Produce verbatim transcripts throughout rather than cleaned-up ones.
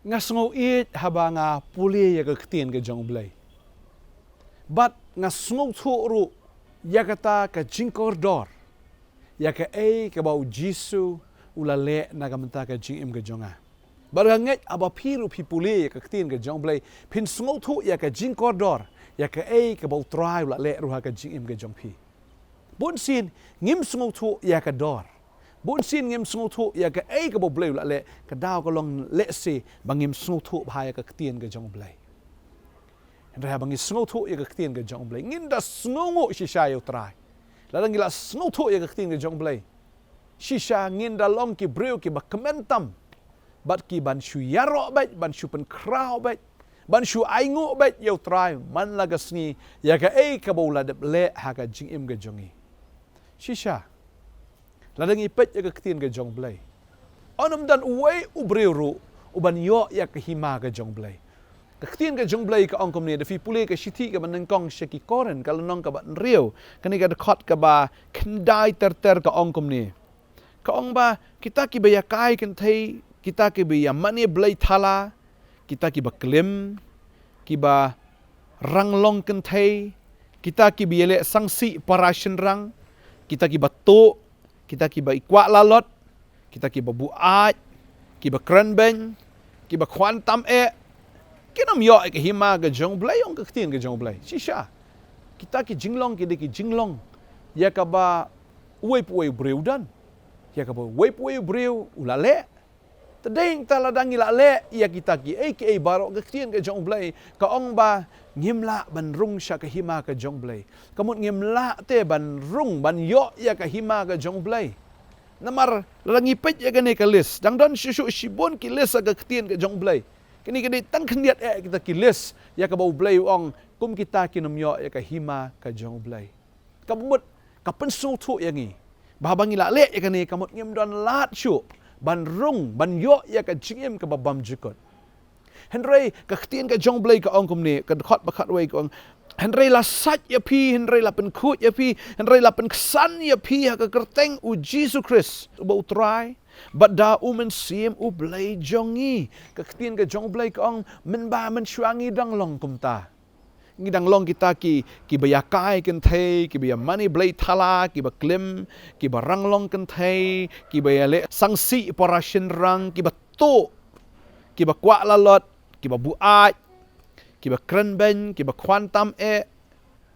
Nga sngew ïeit haba nga pule ïa ka ktien ka jong U Blei. Bad nga sngewthuh ruh ïa kata ka jingkordor ïa kaei kaba U Jisu u la leh na ka bynta ka jingim ka jong nga. Bad nga ngeit haba phi ruh phi pule ïa ka ktien ka jong U Blei, phin sngewthuh ïa ka jingkordor ïa kaei kaba U Trai u la leh ruh ha ka jingim ka jong phi. Bun sien ngim sngewthuh ïa ka dor. Bun sien ngim sngewthuh ïa kaei kaba U Blei u la leh, ka daw ka long lehse ba ngim sngewthuh bha ïa ka ktien ka jong U Blei. Hynrei haba ngi sngewthuh ïa ka ktien ka jong U Blei, ngin da sngewnguh shisha ïa U Trai. Lada ngi la sngewthuh ïa ka ktien ka jong U Blei, shisha ngin da long ki briew kiba kmen tam, bad ki ban shu ïaroh beit, ban shu pynkhraw beit, ban shu ainguh beit ïa U Trai man la ka sngi ïa kaei kaba u la dep leh ha ka jingim ka jong ngi. Shisha, lada ngi peit ïa ka ktien ka jong U Blei, un ym don uwei u briew ruh u ban ïoh ïa ka hima ka jong U Blei. Ka ktien ka jong U Blei ka ong kumne, da phi pule ka shithi kaba nyngkong sha ki Korinth, ka lynnong kaba hynriew, kane ka dkhot kaba khyndai ter ter, ka ong kumne. Ka ong ba kita kiba ïakai kynthei, kita kiba ïamane blei thala, kita kiba klim, kiba rang long kynthei, kita kiba ïaleh sangsi para shynrang, kita kiba tuh, kita kiba kwah lalot, kita kiba buaid, kiba krenbeiñ, kiba khwan tam eh, kin ym ïoh ïa ka hima ka jong U Blei, ong ka ktien ka jong U Blei. Shisha, kita ki jinglong ki dei ki jinglong ïa kaba uwei pa uwei u briew u don, ïa kaba uwei pa uwei u briew u la leh. Te dei nangta lada ngi la leh ïa kita kiei kiei baroh, ka ktien ka jong U Blei ka ong ba ngim lah ban rung sha ka hima ka jong U Blei. Ka mut ngim lah te ban rung, ban ïoh ïa ka hima ka jong U Blei. Namar lada ngi peit ïa kane ka list, dang don shuh shuh shibun ki list ha ka ktien ka jong U Blei. Kine ki dei tang khyndiat eh kita ki list ïa kaba U Blei u ong kum kita kin ym ïoh ïa ka hima ka jong U Blei. Kaba mut ka pynsngewthuh ïa ngi ba haba ngi la leh ïa kane, ka mut ngim don lad shuh ban rung, ban ïoh ïa ka jingim kaba bymjukut. Hynrei ka ktien ka jong U Blei ka ong kumne, ka dkhot ba khatwei ka ong, hynrei la sait ïa phi, hynrei la pynkhuid ïa phi, hynrei la pynksan ïa phi ha ka kyrteng U Jisu Khrist uba U Trai bad da U Mynsiem U Blei jong ngi. Ka ktien ka jong U Blei ka ong, mynba mynshuwa ngi dang long kumta. Ngi dang long kita ki, kiba ïakai kynthei, kiba ïamane blei thala, kiba klim, kiba rang long kynthei, kiba ïaleh sangsi para shynrang, kiba tuh, kiba kwah lalot, kiba buaid, kiba krenbeiñ, kiba khwan tam eh.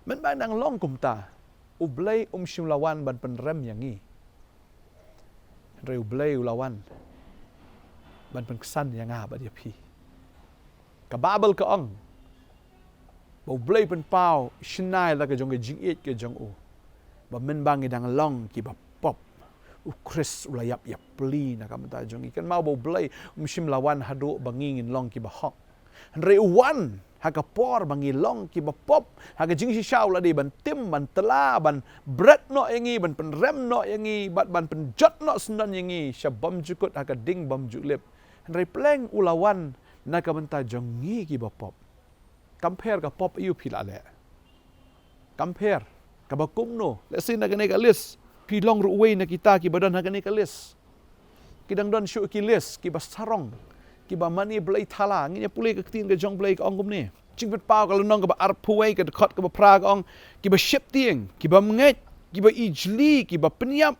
Mynba ngi dang long kumta, U Blei um shym la wan ban pynrem ïa ngi. Hynrei U Blei u la wan ban pynksan ïa nga bad ïa phi. Ka Baibl ka ong ba U Blei u pynpaw shynna ïa la ka jong ka jingïeit ka jong u, ba mynba ngi dang long kiba pop, U Khrist u la ïap ïapli na ka bynta jong ngi. Kynmaw ba U Blei um shym la wan haduh ba ngi ngin long kiba hok. Hynrei u wan ha ka por ba ngi long kiba pop, ha ka jingshisha u la dei ban tim, ban tla, ban bret noh ïa ngi, ban pynrem noh ïa ngi, bad ban pynjot noh syndon ïa ngi sha bymjukut ha ka ding bymjuh lip. Hynrei pleng u la wan na ka bynta jong ngi kiba pop. Kam pher ka pop aïu phi la leh. Kam pher kaba kumno. Lehse na kane ka list phi long ruh uwei na kita kiba don ha kane ka list. Ki dang don shuh ki list kiba sarong, kiba mane blei thala. Ngin ïa pule ka ktien ka jong U Blei ka ong kumne. Jingpynpaw ka lynnong kaba arphew wei, ka dkhot kaba phra ka ong, kiba sheptieng, kiba bymngeit, kiba ijli, kiba pynïap,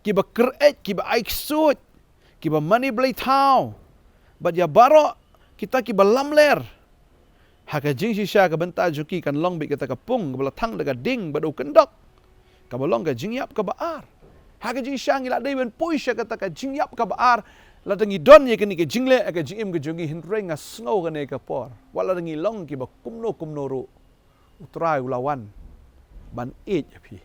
kiba kyreit, kiba ai ksuid, kiba mane blei thaw, bad ïa baroh kita kiba lamler. Ha ka jingshisha ka bynta jong ki kan long beit kata ka pung kaba la thang da ka ding bad u kyndok, kaba long ka jingïap kaba ar. Ha ka jingshisha ngi la dei ban poi sha kata ka jingïap kaba ar. Lada ngi don ïa kane ka jingleh ha ka jingim ka jong ngi, hynrei nga sngew kane ka por, wat lada ngi long kiba kumno kumno ruh, U Trai u la wan ban ïeit ïa phi.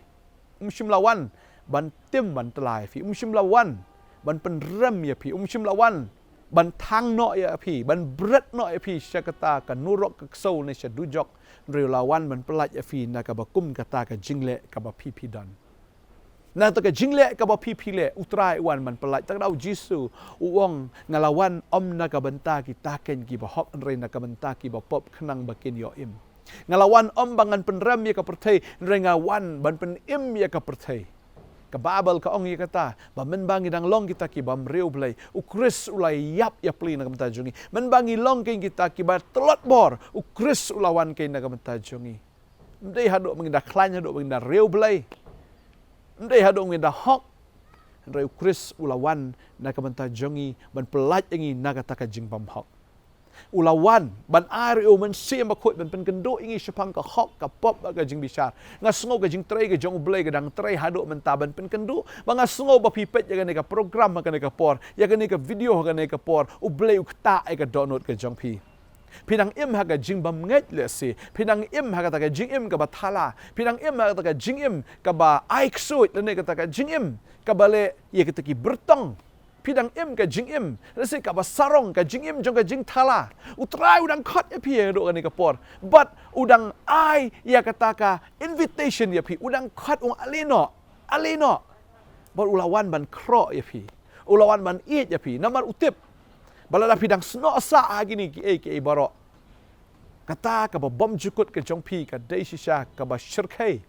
Um shym la wan ban tim ban tla ïa phi. Um shym la wan ban pynrem ïa phi. Um shym la wan ban thang noh ïa phi, ban bret noh ïa phi sha kata ka nurok ka ksew ne sha dujok. Hynrei u la wan ban pyllait ïa phi na kaba kum kata ka jingleh kaba phi phi don. Na kata ka jingleh kaba phi phi leh, U Trai u wan ban pyllait. Te ka daw U Jisu u ong, nga la wan ym na ka bynta kita kein kiba hok, hynrei na ka bynta kiba pop, khnang ba kin ïoh im. Nga la wan ym ba ngan pynrem ïa ka pyrthei, hynrei nga wan ban pynim ïa ka pyrthei. Ka Baibl ka ong ïa kata, ba mynba ngi dang long kita ki bym riewblei, u Khrist u la ïap ïapli na ka bynta jong ngi. Mynba ngi long kein kita kiba tlot bor, u Khrist u la wan kein na ka bynta jong ngi. Ym dei haduh ba ngi da khlaiñ, haduh ba ngi da riewblei. Ym dei haduh ba ngi da hok. Hynrei u Khrist u la wan na ka bynta jong ngi, ban pyllait ïa ngi na kata ka jingbymhok. U la wan ban ai ruh ïa u Mynsiem Bakhuid ban pynkynduh ïa ngi shaphang ka hok, ka pop bad ka jingbishar. Nga sngew ka jingtrei ka jong U Blei ka dang trei haduh mynta ban pynkynduh. Ba nga sngew ba phi peit ïa kane ka program ha kane ka por, ïa kane ka video ha kane ka por, U Blei u ktah ïa ka dohnud ka jong phi. Phi dang im ha ka jingbymngeit lehse, phi dang im ha kata ka jingim kaba thala, phi dang im ha kata ka jingim kaba ai ksuid, lane kata ka jingim kaba leh ïa kita ki byrtong. Phi dang im ka jingim lehse kaba sarong, ka jingim jong ka jingthala. U Trai u dang khot ïa phi haduh kane ka por. Bad u dang ai ïa kata ka invitation ïa phi. U dang khot, u ong, ale noh, ale noh. Bad u la wan ban khroh ïa phi. U la wan ban ïeit ïa phi. Namar u tip ba lada phi dang snoh sah ha kine kiei kiei baroh, kata kaba bymjukut ka jong phi ka dei shisha kaba shyrkhei.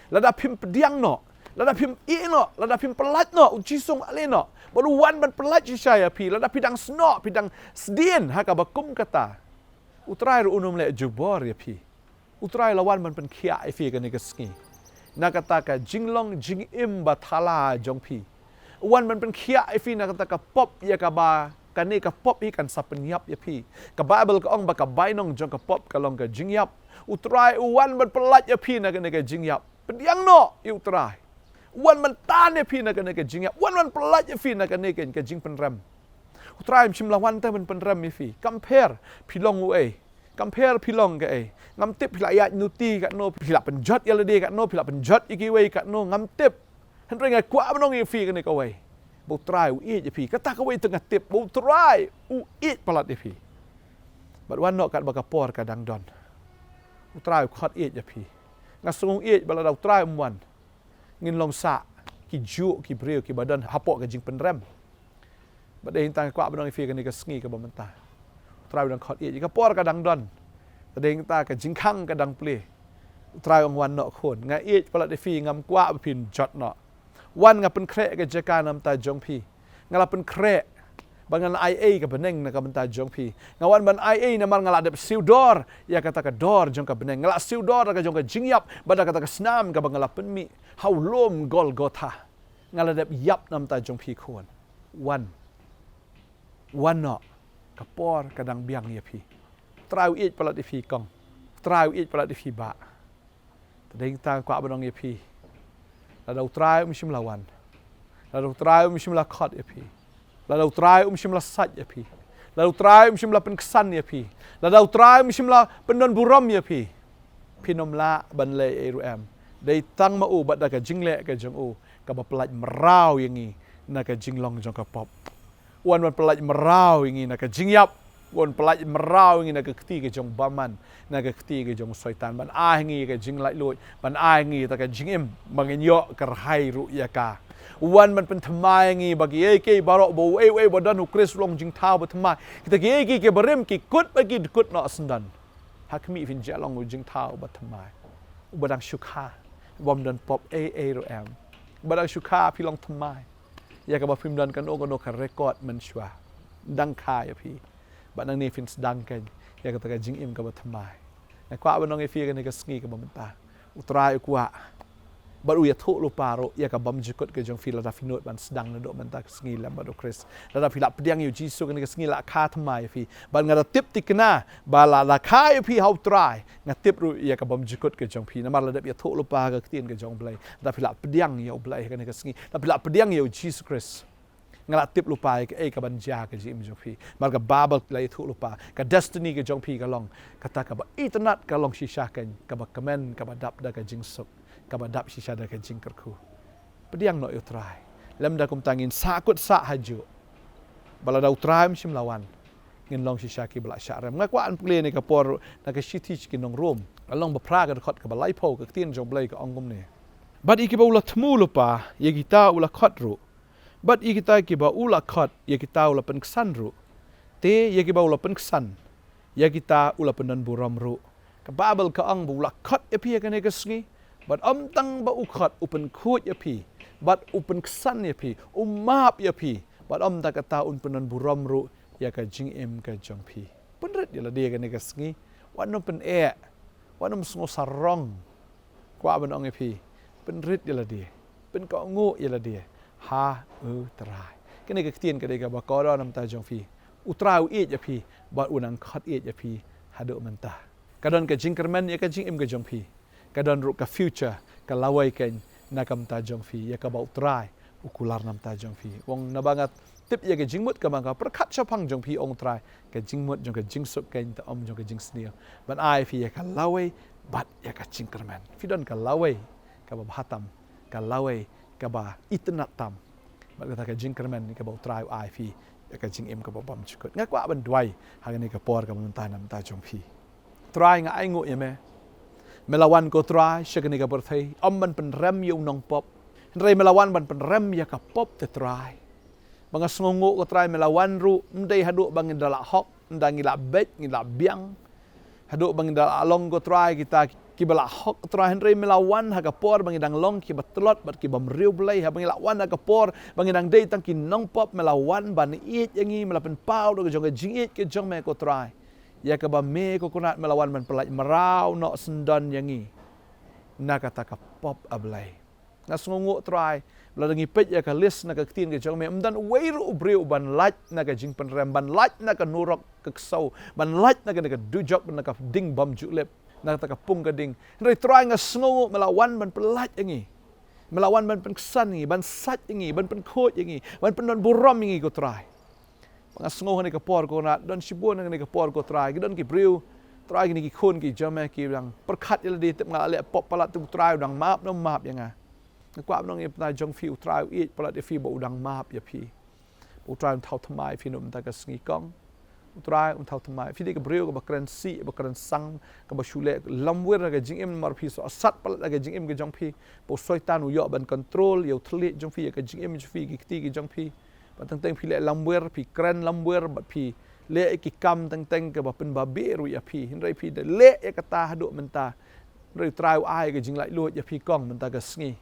Lada phim pdiang noh, lada phim ïeh noh, lada phim pyllait noh, u Jisu u ong ale noh. Bad u wan ban pyllait shisha ïa phi, lada phi dang snoh, phi dang sdien ha kaba kum kata. U Trai ruh un ym leh jubor ïa phi. U Trai la wan ban pynkhiah ïa phi kane ka sngi na kata ka jinglong jingim ba thala jong phi. U wan ban pynkhiah ïa phi na kata ka pop, ïa kaba kane ka pop hi kan sa pynïap ïa phi. Ka Baibl ka ong ba ka bainong jong ka pop ka long ka jingïap. U Trai u wan ban pyllait ïa phi na kane ka jingïap. Pdiang noh ïa u Trai. U wan ban tan ïa phi na kane ka jingïap. U wan ban pyllait ïa phi na kane ka, ka jingpynrem. U Trai um shym la wan te ban pynrem ïa phi. Kam pher phi long uei. Kam pher phi long kaei. Ngam tip phi la ïaid nuti katno, phi la pynjot ïa lade katno, phi la pynjot ïa kiwei katno, ngam tip. Hynrei nga kwah ban ong ïa phi kane kawei, ba u Trai u ïeit ïa phi. Kata kawei te nga tip, ba u Trai u ïeit palat ïa phi. Bad wan noh katba ka por ka dang don. U Trai u khot ïeit ïa phi. Nga sngew ïeit ba lada u Trai um wan, ngin long sah ki juh ki briew kiba don hapoh ka jingpynrem. Bad dei hangta nga kwah ban ong ïa phi kane ka sngi kaba mynta, u Trai u dang khot ïeit. Ka por ka dang don. Te dei hangta ka jingkhang ka dang plie. U Trai u ong wan noh khun. Nga ïeit palat ïa phi, ngam kwah ba phin jot noh. Wan, nga pynkhreh ka jaka na bynta jong phi. Nga la pynkhreh ba ngan ai ei ka bneng na ka bynta jong phi. Nga wan ban ai ei namar nga la dep siew dor ïa kata ka dor jong ka bneng. Nga la siew dor da ka jong ka jingïap bad da kata ka snam kaba nga la pynmih ha u lum Golgotha. Nga la dep ïap na bynta jong phi khun. Wan. Wan noh. Ka por ka dang biang ïa phi. U Trai u ïeit palat ïa phi kong. U Trai u ïeit palat ïa phi bah. Te dei hangta nga kwah ban ong ïa phi, lada u Trai um shym la wan, lada u Trai um shym la khot ïa phi, lada u Trai um shym la sait ïa phi, lada u Trai um shym la pynksan ïa phi, lada u Trai um shym la pyndon burom ïa phi, phin ym lah ban leh ei ruh em. Dei tang ma u bad da ka jingleh ka jong u kaba pyllait mraw ïa ngi na ka jinglong jong ka pop. U wan ban pyllait mraw ïa ngi na ka jingïap. U wan pyllait mraw ïa ngi na ka kti ka jong bymman, na ka kti ka jong Soitan. Ban ai ngi ka jinglaitluid, ban ai ngi ta ka jingim ba ngin ïoh kyrhai ruh ïa ka. U wan ban pynthymmai ïa ngi ba kiei kiei baroh ba uei uei ba don u Khrist u long jingthaw ba thymmai. Kita kiei kiei kiba rim ki kut ba ki dkut noh syndon. Ha khmih phin ïa long u jingthaw ba thymmai, uba dang shu kha, bym don pop ei ei ruh em. Uba dang shu kha phi long thymmai. Ïa kaba phim don kano kano ka record mynshuwa. Dang kha ïa phi. Bad nangne phin sdang kein ïa kata ka jingim kaba thymmai. Nga kwah ban ong ïa phi kane ka sngi kaba mynta, u Trai u kwah bad u ïathuh lypa ruh ïa ka bymjukut ka jong phi lada phi nud ban sdang naduh mynta ka sngi lem bad u Khrist. Lada phi la pdiang ïa u Jisu kane ka sngi, la kha thymmai ïa phi. Bad nga da tip thikna ba lada kha ïa phi ha u Trai, nga tip ruh ïa ka bymjukut ka jong phi. Namar la dep ïathuh lypa ka ktien ka jong u Blei. Lada phi la pdiang ïa u Blei kane ka sngi, lada phi la pdiang ïa u Jisu Khrist, nga la tip lypa ïa kaei kaban jia ka jingim jong phi. Namar ka Baibl la ïathuh lypa, ka destiny ka jong phi ka long kata kaba itynnad, ka long shisha kein kaba kmen, kaba dap da ka jingsuk, kaba dap shisha da ka jingkyrkhu. Pdiang noh ïa u Trai. Lymda kumta ngin sahkut sah hajuh. Ba lada u Trai um shym la wan, ngin long shisha kiba la shah rem. Nga kwah ban pule kane ka por na ka shithi sha ki nong Rom, ka lynnong ba phra, ka dkhot kaba laiphew, ka ktien jong u Blei ka ong kumne: Bad ïa kiba u la thmu lypa, ïa kita u la khot ruh. Bad ïa kita kiba u la khot, ïa kita u la pynksan ruh. Te ïa kiba u la pynksan, ïa kita u la pyndon burom ruh. Ka Baibl ka ong ba u la khot ïa phi ïa kane ka sngi, Bad ym tang ba u khot, u pynkhuid ïa phi, bad u pynksan ïa phi, u map ïa phi, bad ym tang kata, un pyndon burom ruh ïa ka jingim ka jong phi. Pynrit ïa lade kane ka sngi, wat nym pyneh, wat nym sngew sarong. Kwah ban ong ïa phi, pynrit ïa lade, pynkohnguh ïa lade ha U Trai. Kane ka ktien ka dei kaba kordor na bynta jong phi. U Trai u ïeit ïa phi, bad u nang khot ïeit ïa phi haduh mynta. Ka don ka jingkyrmen ïa ka jingim ka jong phi. Ka don ruh ka future, ka lawei keiñ na ka bynta jong phi, ïa kaba U Trai u kular na bynta jong phi. Ong, naba nga tip ïa ka jingmut kaba nga pyrkhat shaphang jong phi, ong U Trai, ka jingmut jong ka jingsuk keiñ, te ym jong ka jingsniew. Ban ai phi ïa ka lawei bad ïa ka jingkyrmen. Phi don ka lawei kaba bha tam, ka lawei kaba itynnad tam, bad kata ka jingkyrmen kaba U Trai u ai phi ïa ka jingim kaba bymjukut. Nga kwah ban duwai ha kane ka por kaba mynta na bynta jong phi. Trai, nga ainguh ïa me. Me la wan, ko Trai, sha kane ka pyrthei, ym ban pynrem ïa u nongpop, hynrei me la wan ban pynrem ïa ka pop te Trai. Ba nga sngewnguh, ko Trai, me la wan ruh ym dei haduh ba ngin da lah hok, ynda ngi lah beit, ngi lah biang, haduh ba ngin da lah long, ko Trai, kita kiba lah hok, Trai, hynrei me la wan ha ka por ba ngi dang long kiba tlot bad ki bym riewblei, haba ngi lah wan ha ka por ba ngi dang dei tang ki nongpop, me la wan ban ïeit ïa ngi, me la pynpaw da ka jong ka jingïeit ka jong me, ko Trai, ïa kaba me, ko Kynrad, me la wan ban pyllait mraw noh syndon ïa ngi na kata ka pop, A Blei. Nga sngewnguh, Trai, lada ngi peit ïa ka list na ka ktien ka jong me, ym don uwei ruh u briew ban lait na ka jingpynrem, ban lait na ka nurok ka ksew, ban lait na ka, na ka dujok, na ka ding bymjulip, na kata ka pung ka ding. Hynrei, Trai, nga sngewnguh me la wan ban pyllait ïa ngi, me la wan ban pynksan ïa ngi, ban sait ïa ngi, ban pynkhuid ïa ngi, ban pyndon burom ïa ngi, ko Trai. Ba nga sngew ha kane ka por, ko Kynrad, don shibun ha kane ka por, ko Trai, ki don ki briew, Trai, kine ki khun ki jong me ki dang pyrkhat ïa lade, tip nga la leh pop palat, te U Trai u dang map ne ym map ïa nga. Nga kwah ban ong ïa phi, na jong phi U Trai u ïeit palat ïa phi, ba u dang map ïa phi. Ba U Trai un thaw thymmai ïa phi na mynta ka sngi, kong. U Trai un thaw thymmai. Phi dei ka briew kaba kren sih, ba kren sang, kaba shu leh lamwir na ka jingim, namar phi shu sat palat na ka jingim ka jong phi. Ba u Soitan u ïoh ban control ïa u thylliej jong phi, ïa ka jingim jong phi, ki kti ki jong phi. Bad teng teng phi leh lamwir, phi kren lamwir, bad phi leh ïa ki kam teng teng kaba pynbabe ruh ïa phi. Hynrei phi da leh ïa kata haduh mynta. Hynrei U Trai u ai ka jinglaitluid ïa phi, kong, mynta ka sngi.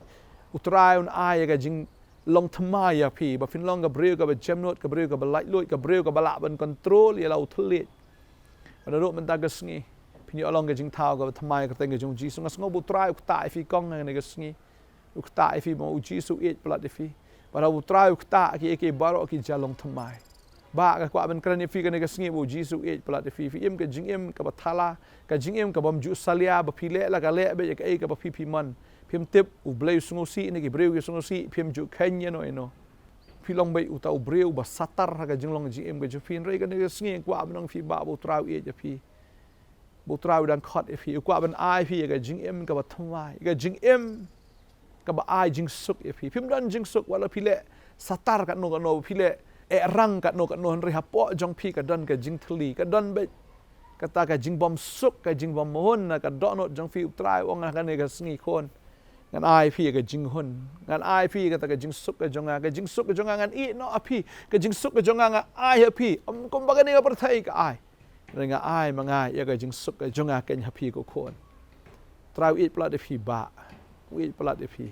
U Trai un ai ïa ka jinglong thymmai ïa phi, ba phin long ka briew kaba jemnud, ka briew kaba laitluid, ka briew kaba lah ban control ïa la u thylliej. Bad haduh mynta ka sngi phin ïoh long ka jingthaw kaba thymmai ha ka kyrteng ka jong U Jisu. Nga sngew ba U Trai u ktah ïa phi, kong, ha kane ka sngi. U ktah ïa phi, ba U Jisu u ïeit palat ïa phi. Bad haba U Trai u ktah, kiei kiei baroh ki jia long thymmai. Bah, nga kwah ban kren ïa phi kane ka sngi ba U Jisu u ïeit palat ïa phi. Phi im ka jingim kaba thala, ka jingim ka bym ju salia, ba phi leh la ka leh beit ïa kaei kaba phi phi mon. Phim tip, U Blei u sngewsih ne ki briew ki sngewsih, phim ju kheiñ ïano ïano. Phi long beit uta u briew ba satar ha ka jinglong jingim ka jong phi. Hynrei kane ka sngi nga kwah ban ong ïa phi, bah, ba U Trai u ïeit ïa phi. Ba U Trai u dang khot ïa phi, u kwah ban ai phi ïa ka jingim kaba thymmai, ïa ka jingim kaba ai jingsuk ïa phi. Phim don jingsuk, wat la phi leh satar katno katno, phi leh eh rang katno katno, hynrei hapoh jong phi ka don ka jingthylli, ka don beit kata ka jingbymsuk, ka jingbymhun na ka dohnud jong phi. U Trai u ong ha kane ka sngi, khun, ngan ai phi ïa ka jinghun, ngan ai phi ïa kata ka jingsuk ka jong nga, ka jingsuk ka jong nga ngan ïeh noh ha phi, ka jingsuk ka jong nga nga ai ha phi, ym kumba kane ka pyrthei ka ai. Hynrei nga ai ma nga ïa ka jingsuk ka jong nga keiñ ha phi, ko khun. U Trai u ïeit palat ïa phi, bah. U ïeit palat ïa phi.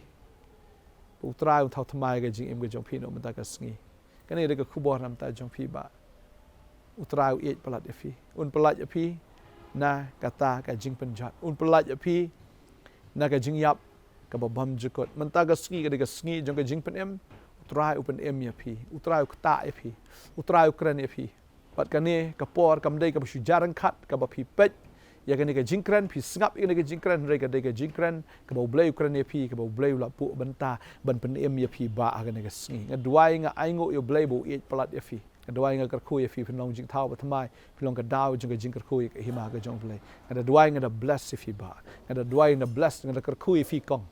Ba U Trai un thaw thymmai ïa ka jingim ka jong phi na mynta ka sngi. Kane ka dei ka khubor na mynta jong phi, bah. U Trai u ïeit palat ïa phi. Un pyllait ïa phi na kata ka jingpynjot. Un pyllait ïa phi na ka jingïap kaba bymjukut. Mynta ka sngi ka dei ka sngi jong ka jingpynim. U Trai u pynim ïa phi. U Trai u ktah ïa phi. U Trai u kren ïa phi. Bad kane ka por kam dei kaba shu jar ryngkat, kaba phi peit ïa kane ka jingkren, phi sngap ïa kane ka jingkren, hynrei ka dei ka jingkren kaba U Blei u kren ïa phi, kaba U Blei u la buh bynta ban pynim ïa phi, bah, ha kane ka sngi. Nga duwai, nga ainguh ïa U Blei ba u ïeit palat ïa phi. Nga duwai, nga kyrkhu ïa phi, phin long jingthaw ba thymmai, phin long ka daw jong ka jingkyrkhu ïa ka hima ka jong U Blei. Nga da duwai, nga da bless ïa phi, bah. Nga da duwai, nga da bless, nga da kyrkhu ïa phi, kong,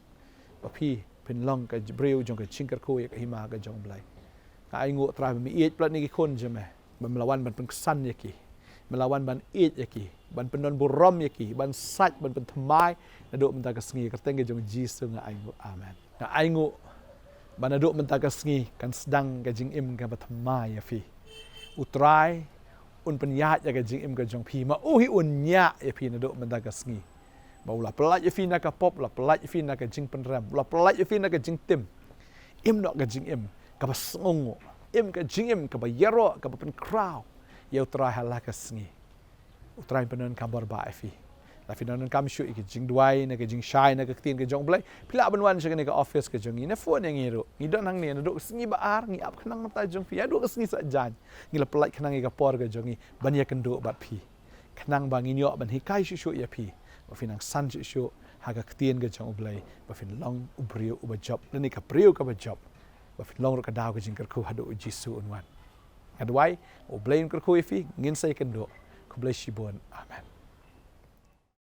ba phi phin long ka briew jong ka jingkyrkhu ïa ka hima ka jong U Blei. Nga ainguh, Trai, ba me ïeit palat ïa ki khun jong me. Ba me la wan ban pynksan ïa ki. Me la wan ban ïeit ïa ki, ban pyndon burom ïa ki, ban sait, ban pynthymmai naduh mynta ka sngi. Kyrteng ka jong U Jisu nga ainguh. Amen. Nga ainguh ba naduh mynta ka sngi kan sdang ka jingim kaba thymmai ïa phi. U Trai un pynïaid ïa ka jingim ka jong phi. Ma u hi un ñiah ïa phi naduh mynta ka sngi. Ba u la pyllait ïa phi na ka pop, u la pyllait ïa phi na ka jingpynrem, u la pyllait ïa phi na ka jingtim. Im noh ka jingim kaba sngewnguh, im ka jingim kaba ïaroh, kaba pynkhraw ïa U Trai ha la ka sngi. U Trai un pyndonkam bor bha ïa phi. Lada phi donkam shuh ïa ka jingduwai, na ka jingshai, na ka ktien ka jong U Blei, phi lah ban wan sha kane ka office ka jong ngi, ne phone ïa ngi ruh. Ngi don hangne naduh ka sngi ba ar, ngi ap khnang na ka bynta jong phi, haduh ka sngi saitjaiñ. Ngi la pyllait khnang ïa ka por ka jong ngi ban ïakynduh bad phi, khnang ba ngin ïoh ban hikai shuh shuh ïa phi, ba phin nang san shuh shuh ha ka ktien ka jong U Blei, ba phin long u briew uba jop, lane ka briew kaba jop, ba phin long ruh ka daw ka jingkyrkhu haduh U Jisu un wan. Nga duwai U Blei un kyrkhu ïa phi. Ngin sa ïakynduh. Khublei shibun. Amen.